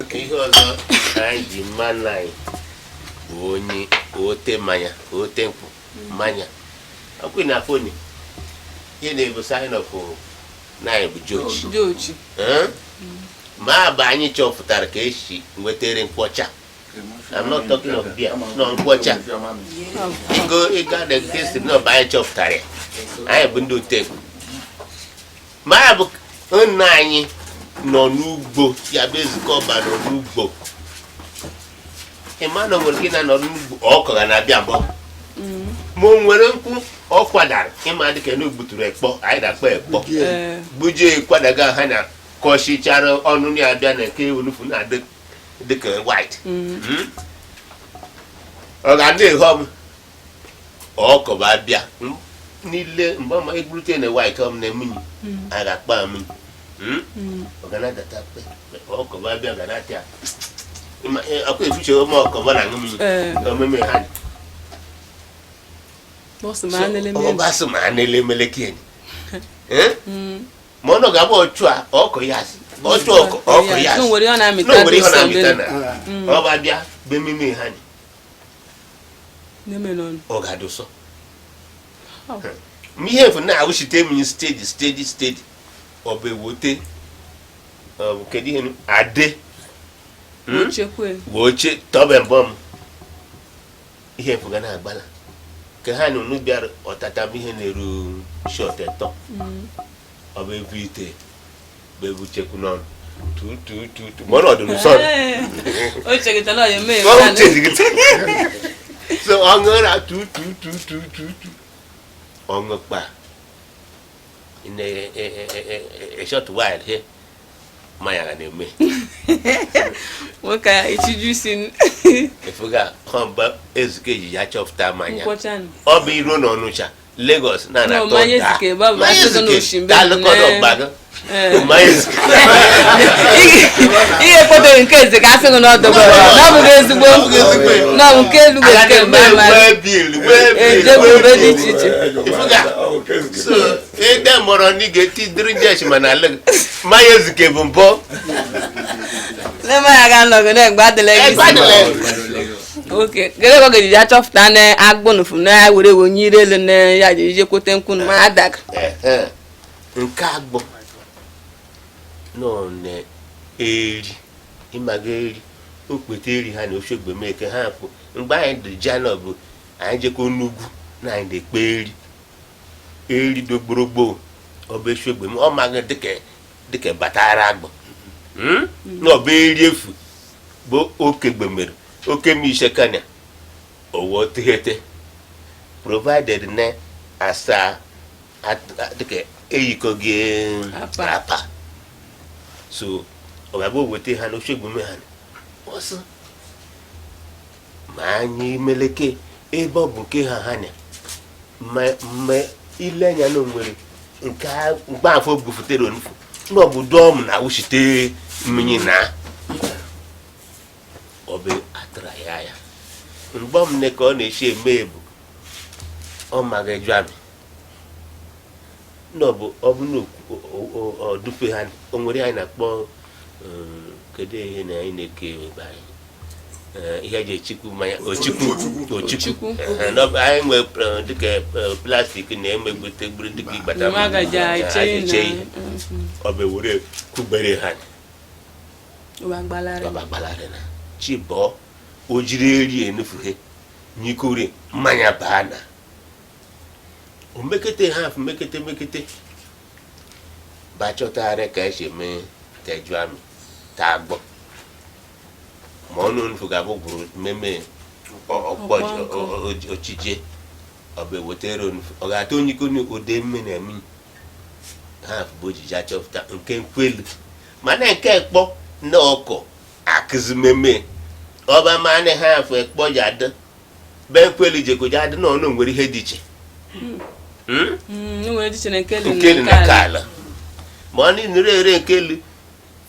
Ihe ọzọ anyị ji mma nna anyị bụ onye ote mmanya, ote nkwụ mmanya ọkwa na afọ ihe na-ebu sign of na anyị bụ jochi. Jochi. Eh? Ma bụ anyị chọpụtara ka esi nwetere nkwọcha. I'm not talking of beer, no, nkwọcha. Go ịga na nke si na ọba anyị chọpụtara ya. Anyị bụ ndị ote nkwụ. Ma bụ nna anyị nọ n'ugbo ya bụ ezukọ ọba nọ n'ugbo. Ịma na o nwere ike na-anọ n'ugbo, ọkọ ga na-abịa mbọ, ma o nwere nkwụ ọ kwadara, ịma dịka na o gbuturu ekpọ anyị na-akpọ ekpọ. Gbujie kwadaga ha na kọchichara ọnụ ya abịa na nke onufu na-adị dịka white. Ọ ga-adị ehe ọm ọkọ bụ abịa niile mgbe ọma egburute na white ọm na emunyi a ga-akpa emunyi. Ọ ga na-adata ọkọ bụ abịa ga na-atịa. Ọkwa efuche ome ọkọ bụ na aṅụ mmiri. Omeme ha. Bọsụ ma anele. Ọ bụ asị ma anele meleke enyi ma ọ nọ ga-abụ ọchụ a ọkọ ya asị ọchụ ọkọ ọkọ ya asị. Na o nwere ihe ọ na-amịta. Na o nwere ihe ọ dị na-amịta ụsọ. Na ọ bụ abịa bụ ememe ha ni. Na-eme n'ọnụ. Ọ ga-adị ụsọ. Oh. Ma ihe efu na-awụchite mmiri steady, steady, steady, ọ bụ ewote, ọ bụ kedu ihe ade. Ochekwe. Wee oche tọbe mbọ m ihe efu ga na-agbala ka ha na unu bịara ọtata m ihe na-eru shọt etọ. Ọ bụ ebu ite bụ ebu chekwu n'ọnụ tu tu tu tu ma ọ nọdụ n'ụsọ. O chegịta na ọ ya eme ya. Ọ chezigide. So ọ ṅụra tu tu tu tu tu tu, ọ ṅụkpa in a short while he mmanya ga na-eme. Nwoke a echiju isi. Efuga họmba ezuke ji ya chọpụta mmanya. Nkwọcha nụ. Ọ bụ iruo n'Ọnụcha, Lagos na No, na-atọ mmanya daa. ezike, ebe ọ bụ Mmanya asịgo na ezike, oshimbe daalụkọdọ ọgbago. Mmanya ezike. Ihe ekweteghị nke eze ka asị gị na ọ dọbara na ọ bụghị ezigbo. Ọ bụghị ezigbo. Na ọ bụ nke elu bụ nke mgbe mmadụ wee bil wee bil ejegwu wee ebe dị bil iche iche. Ifuga. So ede mọrọ na ị ga-eti dịrị jesh, mana ala mmanya ezike bụ mbọ. Ndị mmanya ga-anọgị na-egbe adịla gị Egbe isi. adịla gị. Oke gere ka ọ ga-ejiji achọpụta na agbụnụfụ na ya were onye ire elu na ya ji ije kwete nkwụ ma adaga. Ehe. Nke agbọ nọ na eri ịmaga eri okpete eri ha na ochegbemeke ha kwụ mgbe anyị dị jana bụ anyị jekwa n'ugwu na anyị na-ekpe eri eri dogborogbo ọ bụ eshogbem ọ maghị dịka dịka batara agbọ. Na ọ bụ eri efu bụ oke gbemere oke mise kanya owo teghete provided na asa dịka eyikọ gị Apa. Apa so ọ ga-abụ weta ha n'ochegbeme ha ọsọ ma anyị meleke ebe ọ bụ nke ha ha nya ma ma ile anya na onwere nke mgbaafọ bufutere onufu na ọ bụ dọm na awụchite mmiri na ọ bụ atara ya ya mgbe m ne ka ọ na-esi eme ebu ọ maghị eju amị na ọ bụ ọ bụ na ọ dufe ha o nwere anyị na-akpọ kedu ihe na anyị na-eke ebe anyị ihe eji echikwu mmanya ochikwu ochikwu. Ochikwu. Na ọ bụ anyị nwee dịka plastic na-emegbute gburu dịka ịgbata Mma gaji eche eche na ihe ọ bụ ewere kwubere ha. Ụwa gbalarị. Ọba gbalarị na chi bọọ o jiri eri enufuhe nyikore mmanya baa na o mekete ha afụ mekete mekete bachọtagharị ka esi eme teju amị ta agbọ ma ọnụ onufu ga-abụ gwuru mmemme ọkpọ. Ọkpọ nkụ. Ochije ọ bụ ewetere onufu ọ ga-ata onyikoni ode mme na emi ha afụ bụ ojiji achọpụta nke nkwelu mana nke ekpọ na ọkọ akụzi mmemme ọba manị ha afụ ekpọ ji adị be nkwelu jekoji adị na ọnụ nwere ihe dị iche. O nwere dị iche na nke elu. Nke elu na nke ala ma ọ nụrụ ere nke elu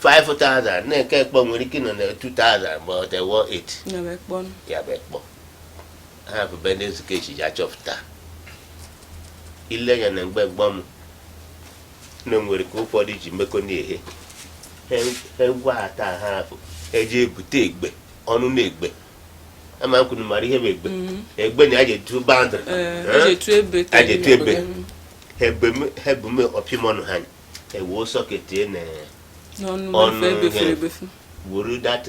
5000 na nke ekpọ nwere ike nọ na 2000 ma ọ dị 18. Ya bụ ekpọ. Ya bụ ekpọ ha bụ be na-ezukọ echiche achọpụta ile anya na mgbe mgbọ m na o nwere ka ụfọdụ ji mmekọ na-ehe he ngwa ata ha afụ. Eje ebute egbe ọnụ na egbe ama nkwunu mara ihe bụ egbe. Egbe na aje etu boundary. Eji etu ebe. Aje etu ebe. Hebume ọpịmọnụ ha ewo socket na n'ọnụ ọnụ efe ebefuru ihe. Ebefu. Wuru that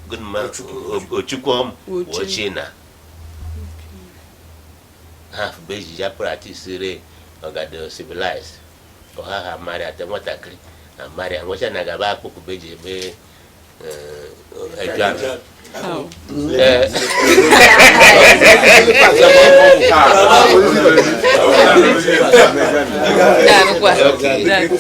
good man ochukwu ọm Wochi. wochi na half bụ ejiji a practice re ọgado civilized ọha ha mara ate nwatakịrị amara nwecha na gaba akpụkpụ bụ eji eme eju ahụ. Ahụ. Eh, Daalụkwa. Daalụ.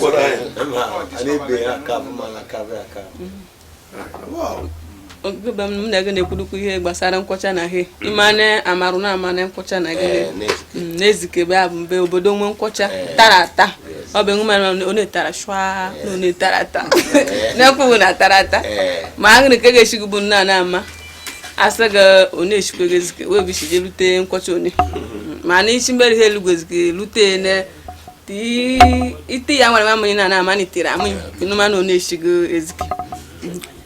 Oge m na gị na-ekwurukwu ihe gbasara nkwọcha na he ịmane amarụ na amane nkwọcha na gị n'ezikebe abụ mbe obodo nwe nkwọcha tara ata. Ọ bụ enwe onye tara shwa na onye tara ata na-ekwughị na tara ata. Ma aṅụrị ka ga-esi gị bụ nna na ama asị gị onye eshikwe gị ezike wee bụ isi je lute nkwọcha onye ma na isi mbere ha elugwe ezike lute ne iti ya nwere mamụnye na na ama na itere amụnye ịnụma na onye eshi gị ezike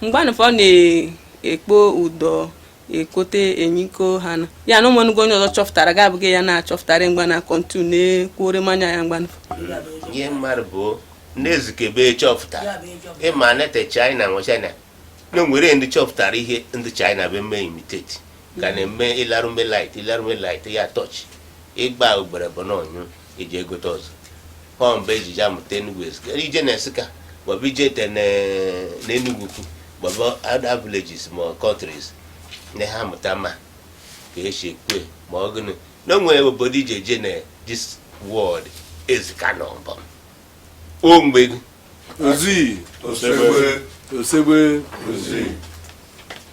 mgbe anụfọ na-ekpo ụdọ ekote enyiko ha na ya na ụmụnụgo onye ọzọ chọpụtara ga abụghị ya na-achọpụtara mgba na kọntu na-ekwuore mmanya ya mgba Ihe mmadụ bụ n'ezikebe chọpụtara ịma nete China nwe China na o nwere ndị chọpụtara ihe ndị China bụ eme imitate ka na-eme ịlarume light ịlarume light ya touch ịgba ugbere bụ na ọnyụ iji egote ọzọ ọ mgbe ejiji amụta Enugu Ezike ije na Nsụka maọbụ ije te n'Enugu ukwu maọbụ other villages ma countries na ha amụta ma ka esi ekwe ma ọ gịnị na o nwere obodo ije eje na this world ezika nọ mbọ o mgbe gị. Ozi. Osegbe. Osegbe. Ozi.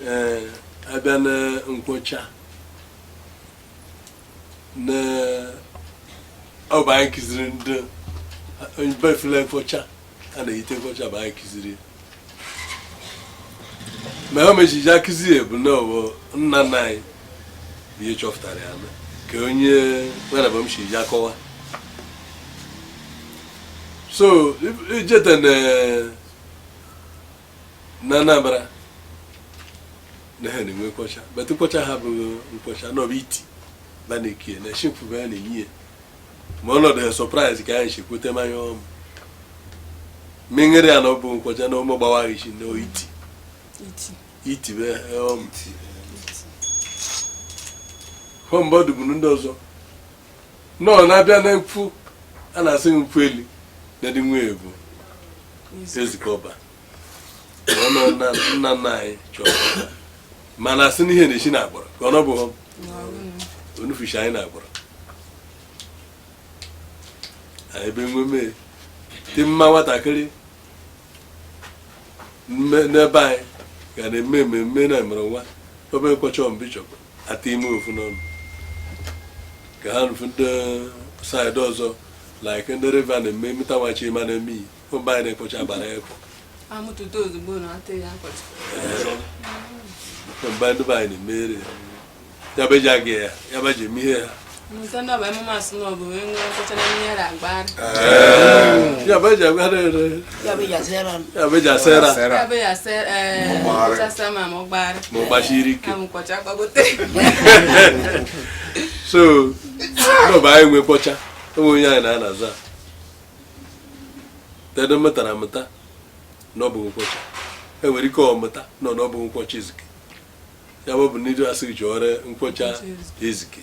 Ee, abịa na nkwọcha na ọ bụ anyị kụziri ndị onye befule nkwọcha a na-eyite nkwọcha bụ anyị kụziri, ma ha mechiji akụzi ya bụ na ọ bụ nna nna anyị bụ ihe chọpụtara ya na ka onye nwere bụ m si ji akọwa. So ijete na Anambra na ha na-enwe nkwọcha bet nkwọcha ha abụghị nkwọcha na ọ bụ iti ba na-ekie na shimfu ya na-enyi ya ma ọnọdụ ya surprise ka anyị si kwute mmanya ọmụ mmeghere ya na ọ bụ nkwọcha na ụmụ gbawa isi na iti iti bụ ọmụ hụ mgbe ọ dụburu ndị ọzọ nọọ na-abịa na mfu a na-asị mfu eli na dị nwa ebu ezikọba ọ nọ nna nna anyị chọrọ mana asị n'ihe na-esi na agbụrụ ka ọ nọbụ onufushi anyị na agbụrụ anyị ebe nweme dị mma nwatakịrị n'ebe anyị ga na-eme mmemme na emere nwa obe nkwọcha bishọp ata ime ofu n'ọnụ ka ha nụfu ndị side ọzọ like ndị river na-eme mịtawachi ma na-eme iyi mba anyị na-ekwocha agbara ekwo amụtụta ozugbo na ata ya nkwọcha. Mba ndị be anyị na-emere ya bụ eji aga ya ya bụ eji eme ihe ha. Mụta ndị ọba emume asị na ọ bụ onye nwere nkwọcha na mmiri ara agbara. Ya bụ eji agwa rere Ya bụ yasera. Ya bụ eji asera. Ya bụ ya sị nkwọcha sa ma ọ gbara. Ma ọ gbachiri ike. Amụ nkwọcha gbagote. So n'ọba anyị nwe nkwọcha onwe onye anyị na-ana aza tedo mụtara amụta na ọ bụ nkwọcha e nwere ike ọmụta nọ na ọ bụ nkwọcha ezike ya bụ ndị asị gị chọọrọ nkwọcha ezike.